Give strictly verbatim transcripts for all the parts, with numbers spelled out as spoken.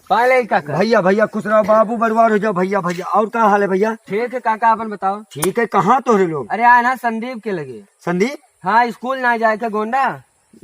पाए लगे काका। भैया, भैया, खुश रहो बाबू, बरवार हो जाओ भैया, भैया। और का हाल है भैया? ठीक है काका, अपन बताओ। ठीक है, कहाँ तोहरे लोग? अरे, आए ना संदीप के लगे। संदीप? हाँ, स्कूल ना जाए के गोंडा।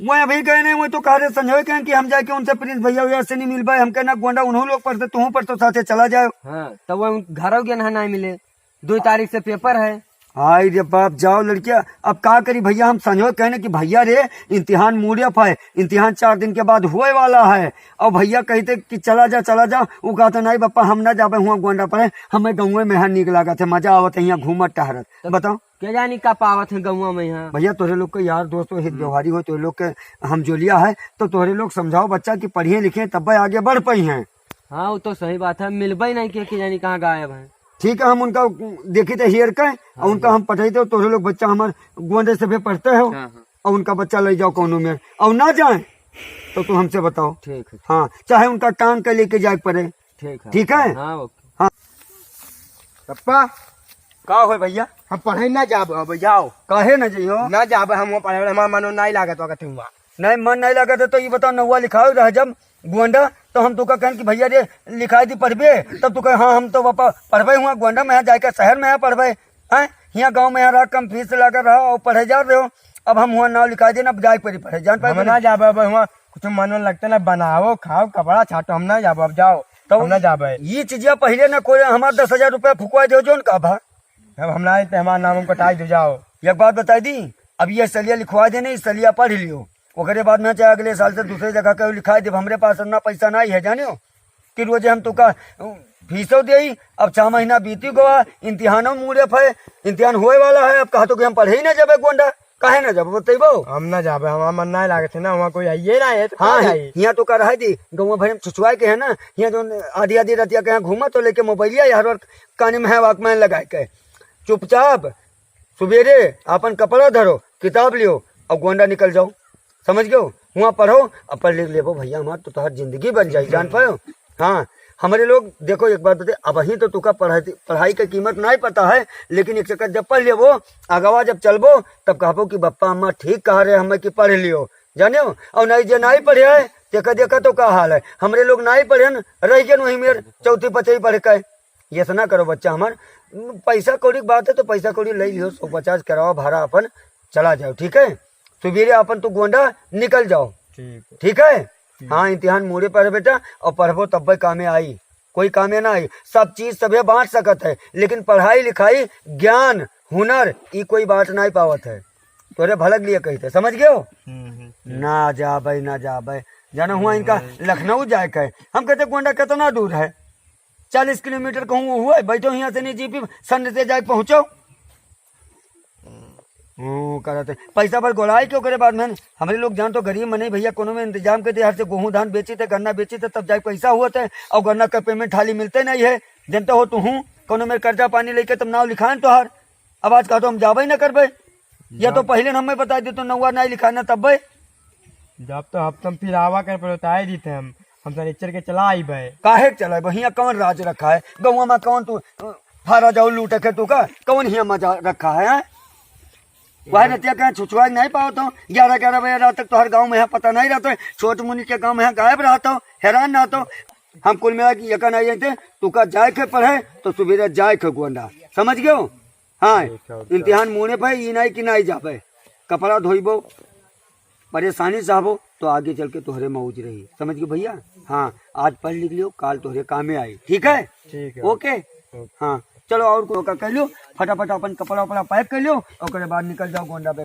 वो अभी गए नहीं, वो तो कह रहे संजय कहें कि हम जाके उनसे प्रिंस भैया वैया से नहीं मिल पाए। हम कहना गोंडा उन्हों लोग पढ़ते, तुहूँ पढ़ते साथे चला जाओ। हाँ, तो वो घरों के ना, ना मिले। दो तारीख से पेपर है। हाय रे बाप, जाओ लड़किया, अब का करी भैया। हम संजय कहने कि भैया रे, इम्तिहान मूड़े पे है, इम्तिहान चार दिन के बाद होए वाला है, और भैया कहते कि चला जा, चला जा। वो कहते नहीं बप्पा, हम ना जाबे हुआ गोंडा पढ़े, हमें गाँवे में यहाँ नीक लागत है, मजा आवत है यहाँ घूमत टहरत। तो बताओ। के जानी का पावत है गाँव में यहाँ। भैया तोहरे लोग के यार दोस्त हो, हित हम्म। व्यवहारी हो, तोहरे लोग के हमजोलिया है, तो तोहरे लोग समझाओ बच्चा कि पढ़िए लिखे तब आगे बढ़ पाई हैं। हाँ, वो तो सही बात है, मिलबे नहीं के, के जानी कहाँ गायब है। ठीक है, हम उनका देखी थे हेर के, और हाँ, उनका हाँ। हम पठाई थे, तोहरे लोग बच्चा हमार गोंडे से भी पढ़ते हो, हाँ, हाँ। और उनका बच्चा ले जाओ कोनो में, और ना जाए तो तुम हमसे बताओ। ठीक है। हाँ, चाहे उनका टांग के लेके जाए पड़े। ठीक है। ठीक है? हाँ, ओके। हाँ। पप्पा, का होय भैया? हम पढ़े ना जाब, अब जाओ। काहे ना जइहो? ना जाब, हम वहाँ पढ़े, हमार मनो नहीं लागत वक्त हुआ। नहीं, मन नहीं लागत है तो ये बताओ, नौवा लिखाओ रह जब गोंडा, तो हम तुका कहन कि भैया रे लिखाई दी पढ़बे, तब तू कहे हाँ हम तो पापा पढ़बे हुआ गोंडा में, यहाँ जाके शहर में यहाँ पढ़बे, हैं? यहाँ गाँव में यहाँ रह कम फीस लगा रहा और पढ़े जा रहे हो, अब हम हुआ नाव लिखाई देना, अब जाए पड़ी पढ़े, जान पाए हम कि ना नहीं? जाब, अब हुआ कुछ मन लगता ना, बनाओ, खाओ, कपड़ा छाटो, हम ना जाब, अब जाओ, तो हम ना जाब। ये चीजिया पहले ना कोई हमार दस हजार रुपया फुकवा दो जोन का भा। अब हम ना आए तो हमार नाम हमको टाई दो, जाओ। एक बात बताई दी, अब ये सलिया लिखवा देने, इस सलिया पढ़ लियो, ओकरे बाद में चाहे अगले साल से दूसरे जगह के लिखाई देब। हमरे पास इतना पैसा नहीं है, जानियो, कि रोजे हम तुका, अ, फीसो देई। अब छह महीना बीती गवा, इम्तिहानो मूड़े पे, इम्तिहान होए वाला है। अब कहा तो कि हम पढ़े ही ना जाबे गोंडा, काहे ना जाबे बतैबो? हम ना जाबे, हमार मन ना लागत है ना, वहाँ कोई आइए ना है तो हाँ, कहाँ जाई? हियाँ तो का रहे दी, गौवा भरे में छुछुआए के है ना, हियाँ जो आधी आधी रतिया के यहाँ घूमा तो लेके मोबाइलिया यार और काने में है वॉकमैन लगाए के। चुपचाप सुबेरे आपन कपड़ा धरो, किताब लियो और गोंडा निकल जाओ, समझ गयो? हुआ पढ़ो, अब पढ़ लिख लेबो भैया, हमार तो तोहार जिंदगी बन जाई, जान पायो? हाँ, हमरे लोग देखो एक बात बताई, अबहीं तो तुका पढ़ाई, पढ़ाई के कीमत नहीं पता है, लेकिन एक चक्कर जब पढ़ लेबो, आगवा जब चलबो, तब कहबो कि बप्पा अम्मा ठीक कहा रहे हमें कि पढ़ लियो, जानियो? और नहीं जे नहीं पढ़े है, देखा देखा तो का हाल है, हमरे लोग नहीं पढ़े न, रह गए वहीं मेर चौथी पचई पढ़ के। ये ऐसा ना करो बच्चा हमार, पैसा कौड़ी की बात है तो पैसा कौड़ी ले लियो, सौ पचास कराओ भाड़ा अपन, चला जाओ, ठीक है? सुबेरे अपन तू गोंडा निकल जाओ, ठीक है। ठीक है? ठीक। हाँ, इम्तिहान मूड़े पर है बेटा, और पढ़बो तब्बे कामे आई, कोई कामे ना आई। सब चीज सभे बांट सकत है, लेकिन पढ़ाई लिखाई, ज्ञान, हुनर, ई कोई बांट नहीं पावत है। तोरे भलक लिए कहते, समझ गयो? हम्म, हम्म, हम्म। ना जाबे, ना जाबे, जाना हुआ इनका हम्म। लखनऊ जाए के है। हम कहते गोंडा कितना दूर है? चालीस किलोमीटर कहूँ वो हुआ है, बैठो यहाँ से नहीं जीपी, संड से जाए पहुँचो। हम्म, करत है। पैसा भर गोलाई के ओकरे बाद में हमरे लोग जान तो गरीब मने भैया, कोनो में इंतजाम कर दे, हर से गेहूं धान बेची थे, गन्ना बेची थे, तब जाए पैसा हुआ थे, और गन्ना का पेमेंट हाली मिलते नहीं है। जनता हो तू हूँ, कोनो में कर्जा पानी लेके तब नाव लिखान तोहार। अब आज कहा तो हम जाबे ही ना करबे। या तो जब पहले न हमें बता दे तो नौवा नहीं लिखाना तब बे। जब तो हफ्ता में फिर आवा कर पड़ो तो आए दीते हम, हम सनिचर के चला आई बे। काहे के चला आई बे? हियाँ कौन राज रखा है? गौवा में कौन तू, अ, फारा जाऊ लूटे के तू का? कौन हियाँ मजा रखा है, हैं? वह रतिया कहीं छुछुआ नहीं पाओ तो ग्यारह ग्यारह बजे रात तक तो हर गाँव में यहाँ पता नहीं रहता है। छोट मुनि के गाँव में यहाँ गायब रहता हो, हैरान रहता हो। हम कुल मिला के ये कहना ये थे, तू का जाए के पढ़े तो सुबेरे जाए के गोंडा, समझ गयो? हाँ, ठीक है, अच्छा। इम्तिहान मुड़े पे ई नहीं कि नहीं जाबे, कपड़ा धोइबो, परेशानी सहबो, तो आगे चल के तोहरे मौज रही, समझ गयो भैया? हाँ, आज पढ़ लिख लियो, काल तोहरे कामे आई, ठीक है? ठीक है। ओके? ओके। हाँ, चलो और को का कह लियो, फटाफट अपन कपड़ा उपड़ा पैक कर लियो, ओकरे बाद निकल जाओ गोंडा पे।